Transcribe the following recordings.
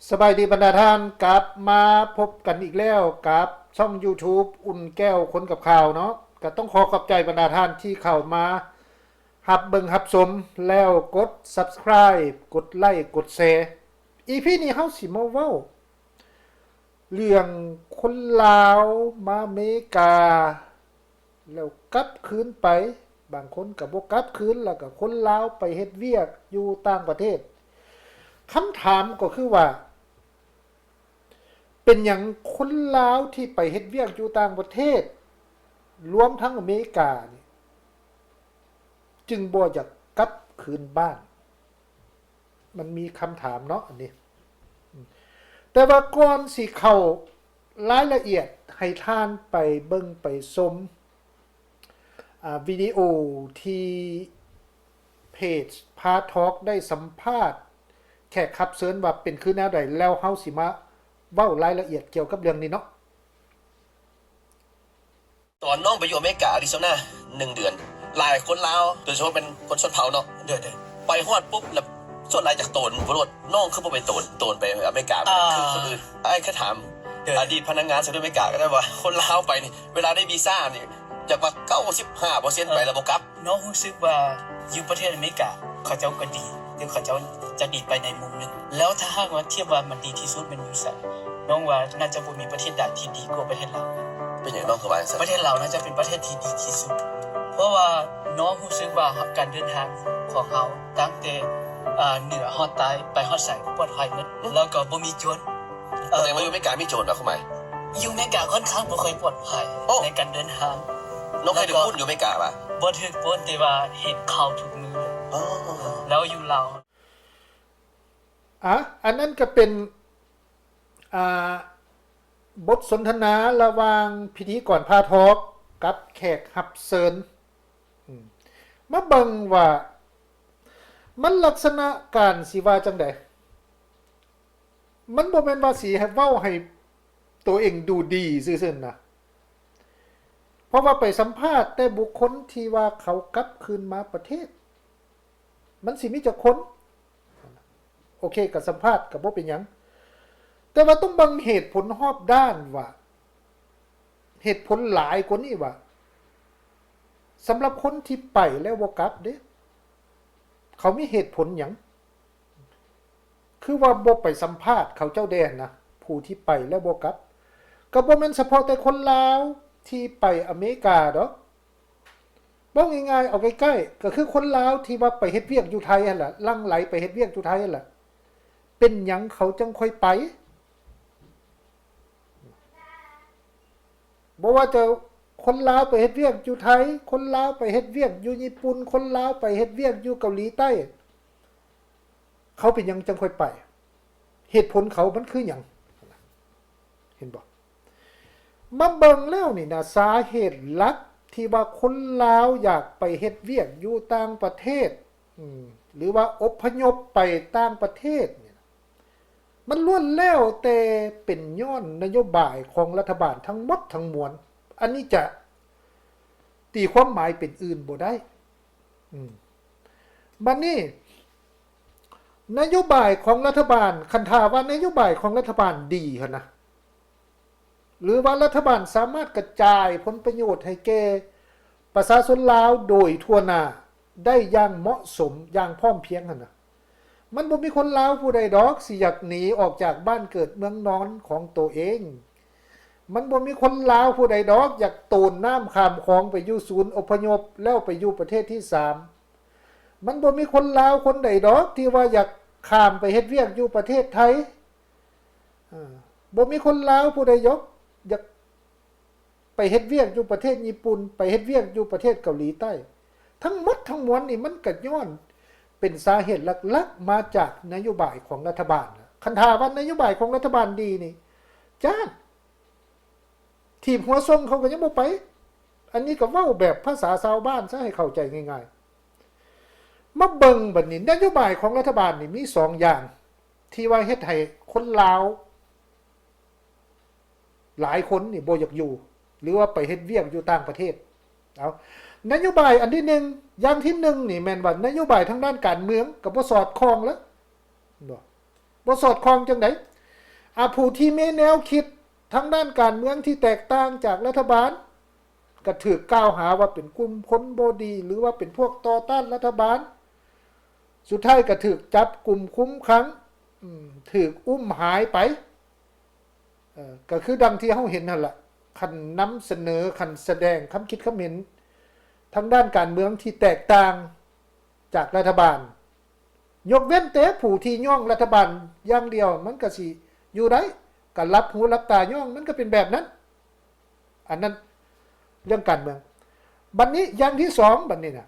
ສະບາຍດີບັນດາທ່ານ, ກັບມາພົບກັນອີກແລ້ວກັບຊ່ອງ YouTube ອຸ່ນແກ້ວຄົນກັບຂ່າວເນາະ. ກໍຕ້ອງຂໍຂອບໃຈບັນດາທ່ານທີ່ເຂົ້າມາຮັບເບິ່ງຮັບຊົມ ແລ້ວກົດ Subscribe ກົດໄລ້ ກົດແຊ. ອີພີນີ້ເຮົາຊິມາເວົ້າເລື່ອງຄົນລາວມາເມກາ ແລ້ວກັບຄືນໄປ, ບາງຄົນກໍບໍ່ກັບຄືນ, ແລ້ວກໍຄົນລາວໄປເຮັດວຽກຢູ່ຕ່າງປະເທດ. ຄຳຖາມກໍຄືວ່າ ເປັນຫຍັງຄົນລາວທີ່ໄປເຮັດວຽກຢູ່ຕ່າງປະເທດ, ລວມທັງອາເມລິການີ້, ຈຶ່ງບໍ່ຢາກກັບຄືນບ້ານ? ມັນມີຄຳຖາມເນາະອັນນີ້. ແຕ່ວ່າກ່ອນຊິເຂົ້າລາຍລະອຽດ, ໃຫ້ທ່ານໄປເບິ່ງໄປຊົມ ອາ ວິດີໂອທີ່ເພຈພາທອກໄດ້ສຳພາດແຂກຮັບເຊີນວ່າເປັນຄືແນວໃດ, ແລ້ວເຮົາຊິມາເວົ້າລາຍລະອຽດກ່ຽວກັບເລື່ອງນີ້ເນາະ. ຕອນນ້ອງໄປຢູ່ອາເມລິກາອາຣິໂຊນາໜຶ່ງເດືອນ, ຫຼາຍຄົນລາວ ໂດຍສະເພາະເປັນຄົນຊົນເຜົ່າເນາະ, ໄປຮອດປຸບແລ້ວສ່ວນຫຼາຍຈະໂຕນໂລດ. ນ້ອງຄືບໍ່ໄປໂຕນ, ໂຕນໄປອາເມລິກາຄືຄົນອື່ນ? ອ້າຍເຄີຍຖາມອະດີດພະນັກງານສະຫະລັດອາເມລິກາກໍໄດ້ວ່າ ຄົນລາວໄປນີ້ ເວລາໄດ້ວີຊານີ້ ຢາກວ່າເກົ້າສິບຫ້າເປີເຊັນໄປແລ້ວບໍ່ກັບ. ນ້ອງຮູ້ສຶກວ່າ ຢູ່ປະເທດອາເມລິກາ ເຂົາເຈົ້າກໍດີ ແຕ່ເຂົາເຈົ້າຈະດີໄປໃນມຸມໜຶ່ງ. ແລ້ວຖ້າຫາກວ່າທຽບວ່າມັນດີທີ່ສຸດແມ່ນຢູ່ໃສ, ນ້ອງວ່າໜ້າຈະບໍ່ມີປະເທດໃດທີ່ດີກວ່າປະເທດລາວ. ເປັນຫຍັງນ້ອງຄືວ່າຈັ່ງຊັ້ນ? ປະເທດລາວໜ້າຈະເປັນປະເທດທີ່ດີທີ່ສຸດ, ເພາະວ່ານ້ອງຮູ້ສຶກວ່າການເດີນທາງຂອງເຮົາຕັ້ງແຕ່ເໜືອຮອດໃຕ້ ໄປຮອດໃສກໍປອດໄພໝົດ, ແລ້ວກໍບໍ່ມີໂຈນ. ແຕ່ວ່າຢູ່ອາເມລິກາມີໂຈນຫວາ? ຄວາມໝາຍ ຢູ່ອາເມລິກາຂ້ອນຂ້າງບໍ່ຄ່ອຍປອດໄພໃນການເດີນທາງ. ນ້ອງເຄີຍຖືກປຸ້ນຢູ່ອາເມລິກາຫວາ? ບໍ່ຖືກປຸ້ນ, ແຕ່ວ່າເຫັນຂ່າວທຸກມື້. ແລ້ວຢູ່ລາວ? ອາ ອັນນັ້ນກໍເປັນ ອ່າ ບົດສົນທະນາລະຫວ່າງພິທີກອນພາທອກກັບແຂກຮັບເຊີນ. ມາເບິ່ງວ່າມັນລັກສະນະການຊິວ່າຈັ່ງໃດ? ມັນບໍ່ແມ່ນວ່າຊິໃຫ້ເວົ້າໃຫ້ໂຕເອງດູດີຊື່ໆນະ, ເພາະວ່າໄປສຳພາດແຕ່ບຸກຄົນທີ່ວ່າເຂົາກັບຄືນມາປະເທດ. ມັນຊິມີຈັກຄົນ? ໂອເຄ, ກໍສຳພາດກໍບໍ່ເປັນຫຍັງ, ແຕ່ວ່າຕ້ອງເບິ່ງເຫດຜົນຮອບດ້ານວ່າ ເຫດຜົນຫຼາຍກວ່ານີ້ວ່າ ສຳລັບຄົນທີ່ໄປແລ້ວບໍ່ກັບເດ້, ເຂົາມີເຫດຜົນຫຍັງ? ຄືວ່າບໍ່ໄປສຳພາດເຂົາເຈົ້າແດ່ນະ, ຜູ້ທີ່ໄປແລ້ວບໍ່ກັບ. ກໍບໍ່ແມ່ນສະເພາະແຕ່ຄົນລາວທີ່ໄປອາເມລິກາດອກ. ເວົ້າງ່າຍໆ ເອົາໃກ້ໆ ກໍຄືຄົນລາວທີ່ວ່າໄປເຮັດວຽກຢູ່ໄທຫັ້ນລະ, ຫຼັ່ງໄຫຼໄປເຮັດວຽກຢູ່ໄທຫັ້ນລະ. ເປັນຫຍັງເຂົາຈັ່ງຄ່ອຍໄປ? ບໍ່ວ່າຈະຄົນລາວໄປເຮັດວຽກຢູ່ໄທ, ຄົນລາວໄປເຮັດວຽກຢູ່ຍີ່ປຸ່ນ, ຄົນລາວໄປເຮັດວຽກຢູ່ເກົາຫຼີໃຕ້, ເຂົາເປັນຫຍັງຈັ່ງຄ່ອຍໄປ? ເຫດຜົນເຂົາມັນຄືຫຍັງ? ເຫັນບໍ່? ມາເບິ່ງແລ້ວນີ້ນະ, ສາເຫດຫຼັກທີ່ວ່າຄົນລາວຢາກໄປເຮັດວຽກຢູ່ຕ່າງປະເທດ ອາ ຫຼືວ່າອົບພະຍົບໄປຕ່າງປະເທດນີ້ນະ, ມັນລ້ວນແລ້ວແຕ່ເປັນຍ້ອນນະໂຍບາຍຂອງລັດຖະບານທັງໝົດທັງມວນ. ອັນນີ້ຈະຕີຄວາມໝາຍເປັນອື່ນບໍ່ໄດ້. ອາ ບັດນີ້ ນະໂຍບາຍຂອງລັດຖະບານ, ຄັນຖ້າວ່ານະໂຍບາຍຂອງລັດຖະບານດີຫັ້ນນະ, ຫຼືວ່າລັດຖະບານສາມາດກະຈາຍຜົນປະໂຫຍດໃຫ້ແກ່ປະຊາຊົນລາວໂດຍທົ່ວໜ້າໄດ້ຢ່າງເໝາະສົມ, ຢ່າງພ້ອມພຽງຫັ້ນນະ, ມັນບໍ່ມີຄົນລາວຜູ້ໃດດອກຊິຢາກໜີອອກຈາກບ້ານເກີດເມືອງນອນຂອງໂຕເອງ. ມັນບໍ່ມີຄົນລາວຜູ້ໃດດອກຢາກໂຕນນ້ຳຂ້າມຂອງໄປຢູ່ສູນອົບພະຍົບ ແລ້ວໄປຢູ່ປະເທດທີສາມ. ມັນບໍ່ມີຄົນລາວຄົນໃດດອກທີ່ວ່າຢາກຂ້າມໄປເຮັດວຽກຢູ່ປະເທດໄທ. ເອີ ບໍ່ມີຄົນລາວຜູ້ໃດຢອກ ຢາກໄປເຮັດວຽກຢູ່ປະເທດຍີ່ປຸ່ນ, ໄປເຮັດວຽກຢູ່ປະເທດເກົາຫຼີໃຕ້. ທັງໝົດທັງມວນນີ້ມັນກະຍ້ອນເປັນສາເຫດຫຼັກໆມາຈາກນະໂຍບາຍຂອງລັດຖະບານ. ຄັນຖ້າວ່ານະໂຍບາຍຂອງລັດຖະບານດີນີ້ ຈ້ານ ຖີບຫົວສົ່ງເຂົາກໍຍັງບໍ່ໄປ. ອັນນີ້ກໍເວົ້າແບບພາສາຊາວບ້ານຊະໃຫ້ເຂົ້າໃຈງ່າຍໆ. ມາເບິ່ງບັດນີ້ ນະໂຍບາຍຂອງລັດຖະບານນີ້ມີສອງຢ່າງ ທີ່ວ່າເຮັດໃຫ້ຄົນລາວຫຼາຍຄົນນີ້ບໍ່ຢາກຢູ່ ຫຼືວ່າໄປເຮັດວຽກຢູ່ຕ່າງປະເທດ. ເອົາ ນະໂຍບາຍອັນທີໜຶ່ງ ຢ່າງທີໜຶ່ງນີ້ແມ່ນວ່ານະໂຍບາຍທາງດ້ານການເມືອງກໍບໍ່ສອດຄ່ອງແລ້ວ. ບໍ່ ບໍ່ສອດຄ່ອງຈັ່ງໃດ? ອາ ຜູ້ທີ່ມີແນວຄິດທາງດ້ານການເມືອງທີ່ແຕກຕ່າງຈາກລັດຖະບານ ກໍຖືກກ່າວຫາວ່າເປັນກຸ່ມຄົນບໍ່ດີ ຫຼືວ່າເປັນພວກຕໍ່ຕ້ານລັດຖະບານ. ສຸດທ້າຍກໍຖືກຈັບກຸມຄຸມຂັງ ອືມ ຖືກອຸ້ມຫາຍໄປ. ເອີ ກໍຄືດັ່ງທີ່ເຮົາເຫັນຫັ້ນລະ ຄັນນຳສະເໜີ ຄັນສະແດງຄຳຄິດຄຳເຫັນທາງດ້ານການເມືອງທີ່ແຕກຕ່າງຈາກລັດຖະບານ ຍົກເວັ້ນແຕ່ຜູ້ທີ່ຍ້ອງລັດຖະບານຢ່າງດຽວ ມັນກໍຊິຢູ່ໄດ້ ກໍຫຼັບຫູຫຼັບຕາຍ້ອງ ມັນກໍເປັນແບບນັ້ນ. ອັນນັ້ນເລື່ອງການເມືອງ. ບັດນີ້ຢ່າງທີສອງ ບັດນີ້ນະ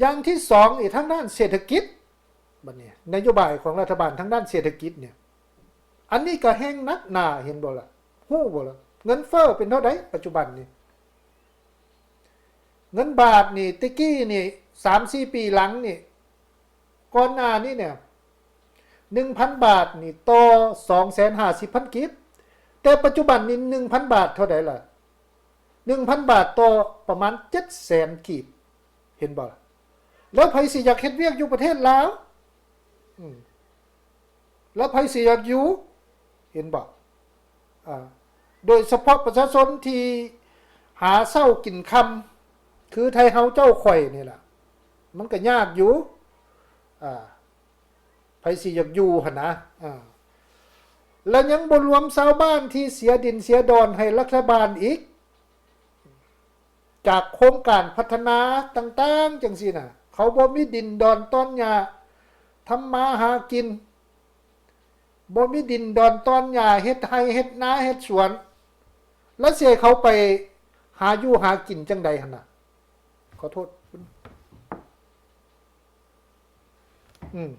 ຢ່າງທີສອງນີ້ ທາງດ້ານເສດຖະກິດ ບັດນີ້ນະໂຍບາຍຂອງລັດຖະບານທາງດ້ານເສດຖະກິດນີ້ ອັນນີ້ກໍແຮງໜັກໜາ ເຫັນບໍ່ລະ? ຮູ້ບໍ່ລະ? ເງິນເຟີ້ເປັນເທົ່າໃດປັດຈຸບັນນີ້? ເງິນບາດນີ້ ແຕ່ກີ້ນີ້ ສາມສີ່ປີຫຼັງນີ້ ກ່ອນໜ້ານີ້ນີ້ ໜຶ່ງພັນບາດນີ້ຕໍ່ສອງແສນຫ້າສິບພັນກີບ ແຕ່ປັດຈຸບັນນີ້ ໜຶ່ງພັນບາດເທົ່າໃດລະ? ໜຶ່ງພັນບາດຕໍ່ປະມານເຈັດແສນກີບ ເຫັນບໍ່ລະ? ແລ້ວໃຜຊິຢາກເຮັດວຽກຢູ່ປະເທດລາວ? ອືມ ແລ້ວໃຜຊິຢາກຢູ່? ເຫັນບໍ່? ອາ ໂດຍສະເພາະປະຊາຊົນທີ່ຫາເຊົ້າກິນຄ່ຳ ຄືໄທເຮົາເຈົ້າຂ້ອຍນີ້ລະ ມັນກໍຍາກຢູ່ ອາ ໃຜຊິຢາກຢູ່ຫັ້ນນະ? ອາ ແລະ ຍັງບໍ່ລວມຊາວບ້ານທີ່ເສຍດິນເສຍດອນໃຫ້ລັດຖະບານອີກ ຈາກໂຄງການພັດທະນາຕ່າງໆ ຈັ່ງຊີ້ນະ ເຂົາບໍ່ມີດິນດອນຕອນຫຍ້າທຳມາຫາກິນ ບໍ່ມີດິນດອນຕອນຫຍ້າເຮັດໄຮ່ເຮັດນາເຮັດສວນ ແລ້ວຊິໃຫ້ເຂົາໄປຫາຢູ່ຫາກິນຈັ່ງໃດຫັ້ນນະ? ຂໍໂທດ ອືມ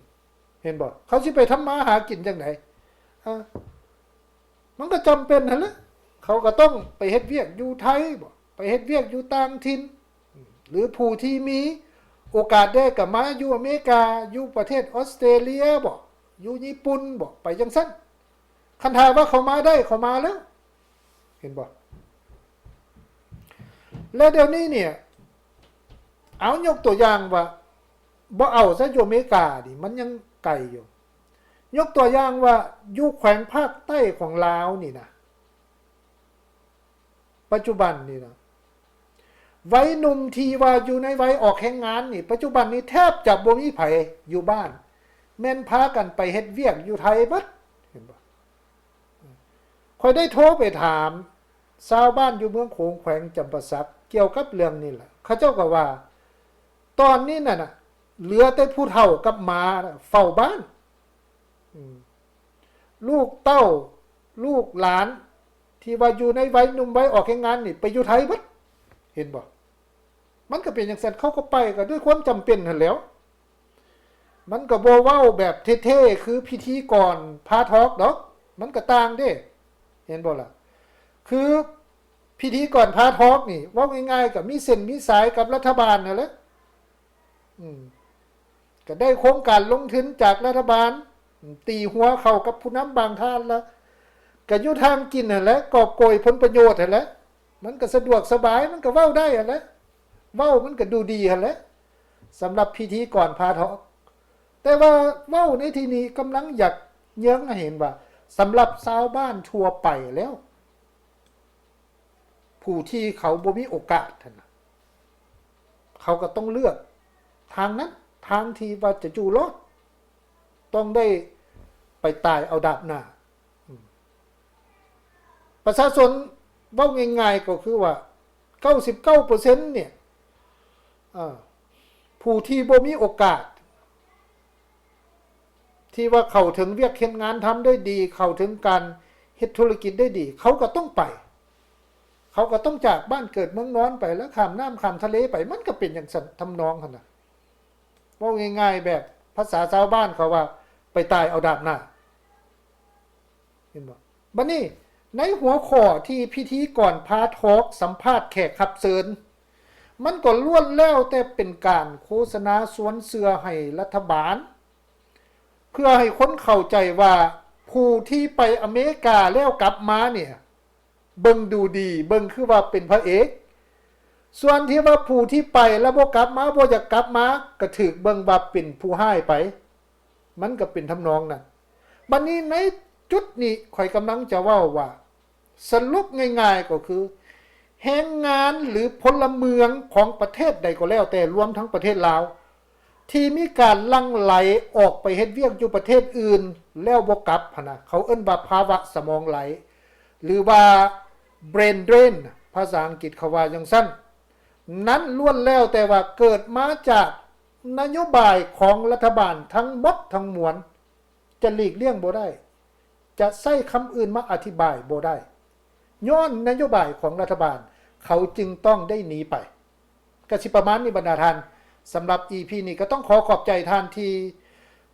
ເຫັນບໍ່? ເຂົາຊິໄປທຳມາຫາກິນຈັ່ງໃດ? ອາ ມັນກໍຈຳເປັນຫັ້ນແຫຼະ ເຂົາກໍຕ້ອງໄປເຮັດວຽກຢູ່ໄທບໍ ໄປເຮັດວຽກຢູ່ຕ່າງຖິ່ນ ຫຼືຜູ້ທີ່ມີໂອກາດແດ່ກໍມາຢູ່ອາເມລິກາ ຢູ່ປະເທດອອສເຕຣເລຍບໍ ຢູ່ຍີ່ປຸ່ນບໍ ໄປຈັ່ງຊັ້ນ. ຄັນຖ້າວ່າເຂົາມາໄດ້ ເຂົາມາແລ້ວ ເຫັນບໍ່? ແລະ ດຽວນີ້ນີ້ ເອົາ ຍົກຕົວຢ່າງວ່າ ບໍ່ເອົາຊະ ຢູ່ອາເມລິການີ້ ມັນຍັງໄກຢູ່. ຍົກຕົວຢ່າງວ່າ ຢູ່ແຂວງພາກໃຕ້ຂອງລາວນີ້ນະ ປັດຈຸບັນນີ້ນະ ໄວໜຸ່ມທີ່ວ່າຢູ່ໃນໄວອອກແຮງງານນີ້ ປັດຈຸບັນນີ້ແທບຈະບໍ່ມີໃຜຢູ່ບ້ານ ແມ່ນພາກັນໄປເຮັດວຽກຢູ່ໄທເບິດ ເຫັນບໍ່? ຂ້ອຍໄດ້ໂທໄປຖາມຊາວບ້ານຢູ່ເມືອງໂຂງ ແຂວງຈຳປາສັກ ກ່ຽວກັບເລື່ອງນີ້ແຫຼະ ເຂົາເຈົ້າກໍວ່າ ຕອນນີ້ນັ້ນນະ ເຫຼືອແຕ່ຜູ້ເຖົ້າກັບໝາເຝົ້າບ້ານ ອືມ ລູກເຕົ້າ ລູກຫຼານ ທີ່ວ່າຢູ່ໃນໄວໜຸ່ມໄວອອກແຮງງານນີ້ ໄປຢູ່ໄທເບິດ ເຫັນບໍ່? ມັນກໍເປັນຈັ່ງຊັ້ນ ເຂົາກໍໄປກໍດ້ວຍຄວາມຈຳເປັນຫັ້ນແຫຼ້ວ ມັນກໍບໍ່ເວົ້າແບບເທ່ໆ ຄືພິທີກອນພາທອກດອກ ມັນກໍຕ່າງເດ້ ເຫັນບໍ່ລະ? ຄືພິທີກອນພາທອກນີ້ ເວົ້າງ່າຍໆ ກໍມີເສັ້ນມີສາຍກັບລັດຖະບານຫັ້ນແຫຼະ ອືມ ກໍໄດ້ໂຄງການລົງທຶນຈາກລັດຖະບານ ຕີຫົວເຂົ້າກັບຜູ້ນຳບາງທ່ານລະ ກໍຢູ່ທາງກິນຫັ້ນແຫຼະ ກອບໂກຍຜົນປະໂຫຍດຫັ້ນແຫຼະ ມັນກໍສະດວກສະບາຍ ມັນກໍເວົ້າໄດ້ຫັ້ນແຫຼະ ເວົ້າມັນກໍດູດີຫັ້ນແຫຼະ ສຳລັບພິທີກອນພາທອກ. ແຕ່ວ່າເວົ້າໃນທີ່ນີ້ກຳລັງຢາກເຍືອງໃຫ້ເຫັນວ່າ ສຳລັບຊາວບ້ານທົ່ວໄປແລ້ວ ຜູ້ທີ່ເຂົາບໍ່ມີໂອກາດຫັ້ນນະ ເຂົາກໍຕ້ອງເລືອກທາງນັ້ນ ທາງທີ່ວ່າຈະຢູ່ລອດ ຕ້ອງໄດ້ໄປຕາຍເອົາດາບໜ້າ. ອືມ ປະຊາຊົນເວົ້າງ່າຍໆ ກໍຄືວ່າ ເກົ້າສິບເກົ້າເປີເຊັນ ນີ້ ອາ ຜູ້ທີ່ບໍ່ມີໂອກາດ ທີ່ວ່າເຂົ້າເຖິງວຽກເຮັດງານທຳໄດ້ດີ ເຂົ້າເຖິງການເຮັດທຸລະກິດໄດ້ດີ ເຂົາກໍຕ້ອງໄປ ເຂົາກໍຕ້ອງຈາກບ້ານເກີດເມືອງນອນໄປ ແລ້ວຂ້າມນ້ຳຂ້າມທະເລໄປ ມັນກໍເປັນຈັ່ງຊັ້ນ ທຳນອງຫັ້ນນະ ເວົ້າງ່າຍໆ ແບບພາສາຊາວບ້ານເຂົາວ່າ ໄປຕາຍເອົາດາບໜ້າ ເຫັນບໍ່? ບັດນີ້ ໃນຫົວຂໍ້ທີ່ພິທີກອນພາທອກສຳພາດແຂກຮັບເຊີນ ມັນກໍລ້ວນແລ້ວແຕ່ເປັນການໂຄສະນາຊວນເຊື່ອໃຫ້ລັດຖະບານ ເພື່ອໃຫ້ຄົນເຂົ້າໃຈວ່າ ຜູ້ທີ່ໄປອາເມລິກາແລ້ວກັບມານີ້ ເບິ່ງດູດີ ເບິ່ງຄືວ່າເປັນພະເອກ ສ່ວນທີ່ວ່າຜູ້ທີ່ໄປແລ້ວບໍ່ກັບມາ ບໍ່ຢາກກັບມາ ກໍຖືກເບິ່ງວ່າເປັນຜູ້ຮ້າຍໄປ ມັນກໍເປັນທຳນອງນັ້ນ. ບັດນີ້ໃນ ຈຸດນີ້ຂ້ອຍກຳລັງຈະເວົ້າວ່າ ສະຫຼຸບງ່າຍໆກໍຄື ແຮງງານ ຫຼື ພົນລະເມືອງຂອງປະເທດໃດກໍແລ້ວແຕ່ ລວມທັງປະເທດລາວ ທີ່ມີການຫຼັ່ງໄຫຼອອກໄປເຮັດວຽກຢູ່ປະເທດອື່ນ ແລ້ວບໍ່ກັບຫັ້ນນະ ເຂົາເອີ້ນວ່າພາວະສະໝອງໄຫຼ ຫຼືວ່າ brain drain ພາສາອັງກິດເຂົາວ່າຈັ່ງຊັ້ນ ນັ້ນລ້ວນແລ້ວແຕ່ວ່າເກີດມາຈາກນະໂຍບາຍຂອງລັດຖະບານທັງໝົດທັງມວນ ຈະຫຼີກລ່ຽງບໍ່ໄດ້ ຈະໃຊ້ຄຳອື່ນມາອະທິບາຍບໍ່ໄດ້ ຍ້ອນນະໂຍບາຍຂອງລັດຖະບານ ເຂົາຈຶ່ງຕ້ອງໄດ້ໜີໄປ. ກະຊິປະມານນີ້ບັນດາທ່ານ ສຳລັບອີພີນີ້ ກະຕ້ອງຂໍຂອບໃຈທ່ານທີ່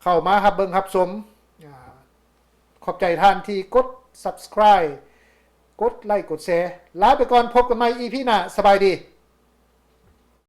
ເຂົ້າມາຮັບເບິ່ງຮັບຊົມ ອາ ຂອບໃຈທ່ານທີ່ກົດ subscribe ກົດໄລ ກົດແຊ ລາໄປກ່ອນ ພົບກັນໃໝ່ອີພີໜ້າ ສະບາຍດີ.